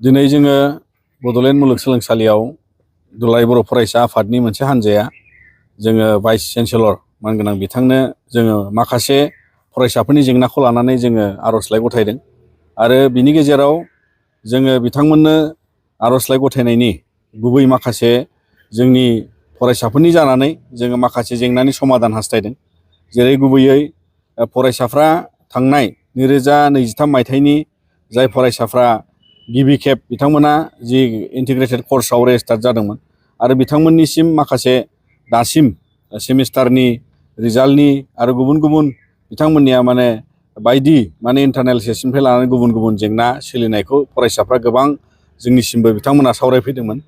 दिनै जोङो बड'लेण्ड मुलुगसोलोंसालियाव दुलाराय बर' फरायसा आफादनि मोनसे हान्जाया जोङो भाइस चेन्सेलर मानगोनां बिथांनो जोङो माखासे फरायसाफोरनि जेंनाखौ लानानै जोङो आर'जलाइ गथायदों आरो बिनि गेजेराव जोङो बिथांमोननो आर'जलाइ गथायनायनि गुबै माखासे जोंनि फरायसाफोरनि जानानै जोङो माखासे जेंनानि समाधान हास्थायदों। जेरै गुबैयै फरायसाफ्रा थांनाय 2023 मायथाइनि जाय फरायसाफ्रा गिबि खेब बिथांमोना जि इन्टिग्रेटेड कर्सआव रेजिस्टार जादोंमोन आरो बिथांमोननिसिम माखासे दासिम सेमिस्टारनि रिजाल्टनि आरो गुबुन गुबुन बिथांमोननिया बायदि इन्टारनेल टेस्टनिफ्राय लानानै गुबुन गुबुन जेंना सोलिनायखौ फरायसाफ्रा गोबां जोंनिसिमबो बिथांमोना सावरायफैदोंमोन।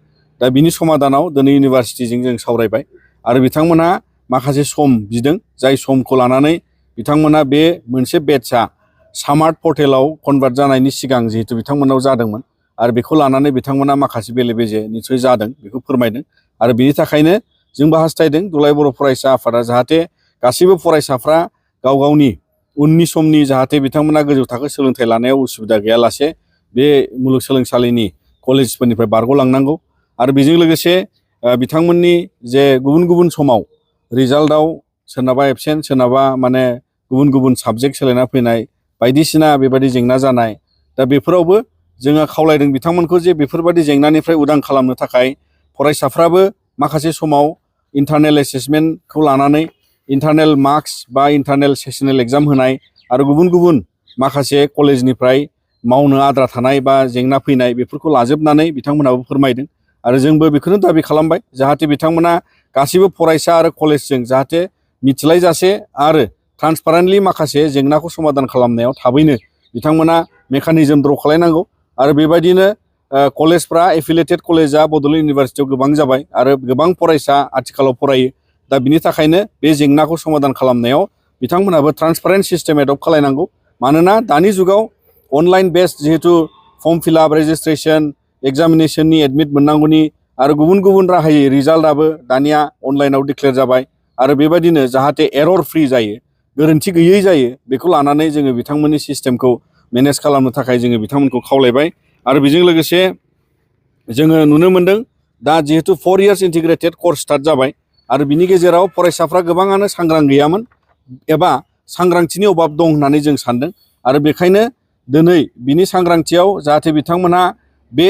दा बिनि समाधानाव दिनै इउनिभार्सिटिजों जों सावरायबाय आरो बिथांमोनहा माखासे सम बिदों, जाय समखौ लानानै बिथांमोना बे मोनसे बेटचआ स्मार्ट पर्टेलाव कनभार्ट जानायनि सिगां जिहेतु बिथांमोनाव जादोंमोन आरो बेखौ लानानै बिथांमोना माखासे बेले बेजे निसय जादों बेखौ फोरमायदों आरो बिनि थाखायनो जोंबो हास्थायदों दुलाराय बर' फरायसा आफादा जाहाथे गासैबो फरायसाफ्रा गाव गावनि उननि समनि जाहाथे बिथांमोना गोजौ थाखो सोलोंथाइ लानायाव उसुबिदा गैयालासे बे मुलुगसोलोंसालिनि कलेजफोरनिफ्राय बारग'लांनांगौ आरो बेजों लोगोसे बिथांमोननि जे गुबुन गुबुन समाव रिजाल्टआव सोरनाबा एबसेन्ट सोरनाबा गुबुन गुबुन साबजेक्ट सोलायना फैनाय बायदिसिना बेबायदि जेंना जानाय, दा बेफोरावबो जोङो खावलायदों बिथांमोनखौ जे बेफोरबायदि जेंनानिफ्राय उदां खालामनो थाखाय फरायसाफ्राबो माखासे समाव इन्टारनेल एसेसमेन्टखौ लानानै इन्टारनेल मार्क्स बा इन्टारनेल सेसनेल एग्जाम होनाय आरो गुबुन गुबुन माखासे कलेजनिफ्राय मावनो आद्रा थानाय बा जेंना फैनाय बेफोरखौ लाजोबनानै बिथांमोनाबो फोरमायदों आरो जोंबो बेखौनो दाबि खालामबाय जाहाथे बिथांमोना गासैबो फरायसा आरो कलेजजों जाहाथे मिथिलायजासे आरो ट्रान्सपारेन्टलि माखासे जेंनाखौ समाधान खालामनायाव थाबैनो बिथांमोना मेकानिजम द्र' खालायनांगौ आरो बेबायदिनो कलेजफ्रा एफिलिएटेड कलेजआ बड'लेण्ड इउनिभारसिटियाव गोबां जाबाय आरो गोबां फरायसा आथिखालाव फरायो। दा बिनि थाखायनो बे जेंनाखौ समाधान खालामनायाव बिथांमोनाबो ट्रान्सपारेन्ट सिस्टेम एडप्ट खालायनांगौ, मानोना दानि जुगाव अनलाइन बेस्ड जिहेतु फर्म फिलआप रेजिस्ट्रेसन एग्जामिनेसननि एडमिट मोननांगौनि आरो गुबुन गुबुन राहायै रिजाल्टआबो दानिया अनलाइनाव डिक्लेयार जाबाय आरो बेबायदिनो जाहाथे एरर फ्रि जायो, गोरोन्थि गैयै जायो, बेखौ लानानै जोङो बिथांमोननि सिस्टेमखौ मेनेज खालामनो थाखाय जोङो बिथांमोनखौ खावलायबाय आरो बेजों लोगोसे जोङो नुनो मोन्दों दा जिहेतु 4 इयार्स इन्टिग्रेटेड कर्स स्टार्ट जाबाय आरो बिनि गेजेराव फरायसाफ्रा गोबाङानो सांग्रां गैयामोन एबा सांग्रांथिनि अभाब दं होननानै जों सानदों आरो बेखायनो दिनै बिनि सांग्रांथियाव जाहाथे बिथांमोनहा बे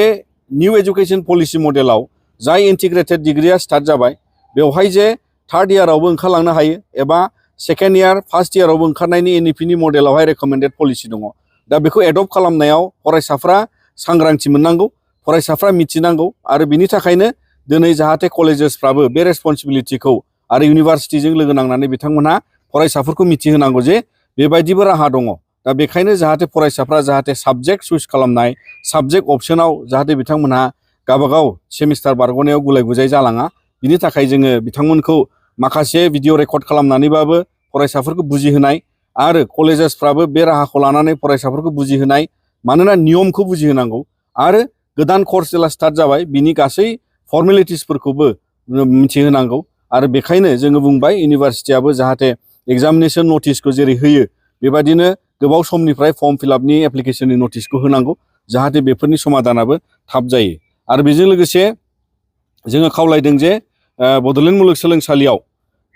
निउ एजुकेसन पलिसि मडेलाव जाय इन्टिग्रेटेड डिग्रिया स्टार्ट जाबाय बेवहाय जे थार्ड इयारावबो ओंखारलांनो हायो एबा सेकेन्ड इयार फार्स्ट इयारावबो ओंखारनायनि एनइपिनि मडेलावहाय रेकमेन्डेड पलिसि दङ। दा बेखौ एडप्ट खालामनायाव फरायसाफ्रा सांग्रांथि मोननांगौ, फरायसाफ्रा मिथिनांगौ आरो बिनि थाखायनो दिनै जाहाथे कलेजेसफ्राबो बे रेसपन्सिबिलिटिखौ आरो इउनिभार्सिटिजों लोगो नांनानै बिथांमोनहा फरायसाफोरखौ मिथिहोनांगौ जे बेबायदिबो राहा दङ। दा बेखायनो जाहाथे फरायसाफ्रा जाहाथे साबजेक्ट चुज खालामनाय साबजेक्ट अपसनाव जाहाथे बिथांमोनहा गावबागाव सेमिस्टार बारग'नायाव गुलाय गुजाय जालाङा, बिनि थाखाय जोङो बिथांमोनखौ माखासे भिडिअ रेकर्ड खालामनानैबाबो फरायसाफोरखौ बुजिहोनाय आरो कलेजेसफ्राबो बे राहाखौ लानानै फरायसाफोरखौ बुजिहोनाय, मानोना नियमखौ बुजिहोनांगौ आरो गोदान कर्स जेला स्टार्ट जाबाय बिनि गासै फर्मेलिटिसफोरखौबो मिथिहोनांगौ आरो बेखायनो जोङो बुंबाय इउनिभार्सिटियाबो जाहाथे एग्जामिनेसन नटिसखौ जेरै होयो बेबायदिनो गोबाव समनिफ्राय फर्म फिलआपनि एप्लिकेसननि नटिसखौ होनांगौ जाहाथे बेफोरनि समाधानाबो थाब जायो आरो बेजों लोगोसे जोङो खावलायदों जे बड'लेण्ड मुलुगसोलोंसालियाव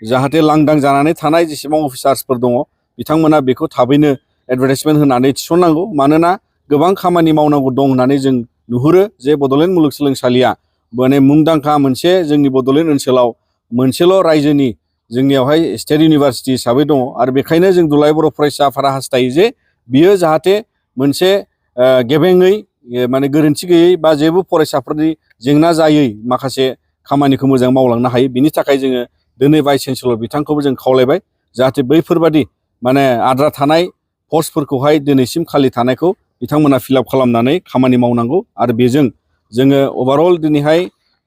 जाहाथे लांदां जानानै थानाय जेसेबां अफिसार्सफोर दङ बिथांमोना बेखौ थाबैनो एडभार्टाइजमेन्ट होनानै थिसननांगौ, मानोना गोबां खामानि मावनांगौ दं होननानै जों नुहुरो जे बड'लेण्ड मुलुगसोलोंसालिया मुंदांखा मोनसे जोंनि बड'लेण्ड ओनसोलाव मोनसेल' रायजोनि जोंनियावहाय स्टेट इउनिभारसिटि हिसाबै दङ आरो बेखायनो जों दुलाराय बर' फरायसा आफादा हास्थायो जे बियो जाहाथे मोनसे गेबेङै गोरोन्थि गैयै बा जेबो फरायसाफोरनि जेंना जायै माखासे खामानिखौ मोजां मावलांनो हायो। बिनि थाखाय जोङो दिनै भाइस चेन्सेलर बिथांखौबो जों खावलायबाय जाहाथे बैफोरबादि आद्रा थानाय पस्टफोरखौहाय दिनैसिम खालि थानायखौ बिथांमोना फिलआप खालामनानै खामानि मावनांगौ आरो बेजों जोङो अभारअल दिनैहाय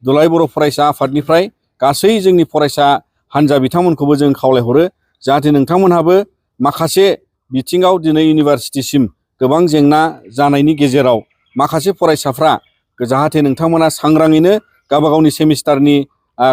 दुलाराय बर' फरायसा आफादनिफ्राय गासै जोंनि फरायसा हान्जा बिथांमोनखौबो जों खावलायहरो जाहाथे नोंथांमोनहाबो माखासे बिथिङाव दिनै इउनिभार्सिटिसिम गोबां जेंना जानायनि गेजेराव माखासे फरायसाफ्रा जाहाथे नोंथांमोना सांग्राङैनो गावबा गावनि सेमिस्टारनि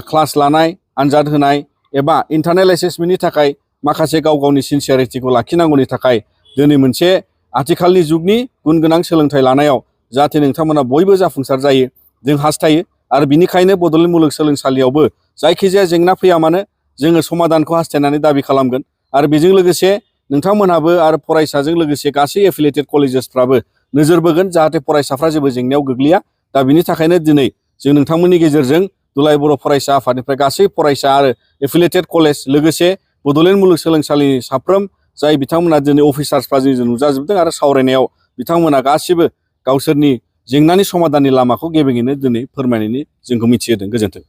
क्लास लानाय आनजाद होनाय एबा इन्टारनेल एसेसमेन्टनि थाखाय माखासे गाव गावनि सिनसियारिटिखौ लाखिनांगौनि थाखाय दिनै मोनसे आथिखालनि जुगनि गुन गोनां सोलोंथाइ लानायाव जाहाथे नोंथांमोना बयबो जाफुंसार जायो जों हास्थायो। आरो बिनिखायनो बड'लेण्ड मुलुगसोलोंसालियावबो जायखिजाया जेंना फैया मानो जोङो समाधानखौ हास्थायनानै दाबि खालामगोन। आरो बेजों लोगोसे नोंथांमोनहाबो आरो फरायसाजों लोगोसे गासै एफिलिएटेड कलेजेसफ्राबो नोजोर बोगोन जाहाथे फरायसाफ्रा जेबो जेंनायाव गोग्लैया। दा बिनि थाखायनो दिनै जों नोंथांमोननि गेजेरजों दुलाराय बर' फरायसा आफादनिफ्राय गासै फरायसा आरो एफिलिएटेड कलेज लोगोसे बड'लेण्ड मुलुगसोलोंसालिनि साफ्रोम जाय बिथांमोना दिनै अफिसार्सफ्रा जों नुजाजोबदों आरो सावरायनायाव बिथांमोना गासिबो गावसोरनि जेंनानि समाधाननि लामाखौ गेबेङैनो दिनै फोरमायनायनि जोंखौ मिथिहोदों। गोजोन्थों।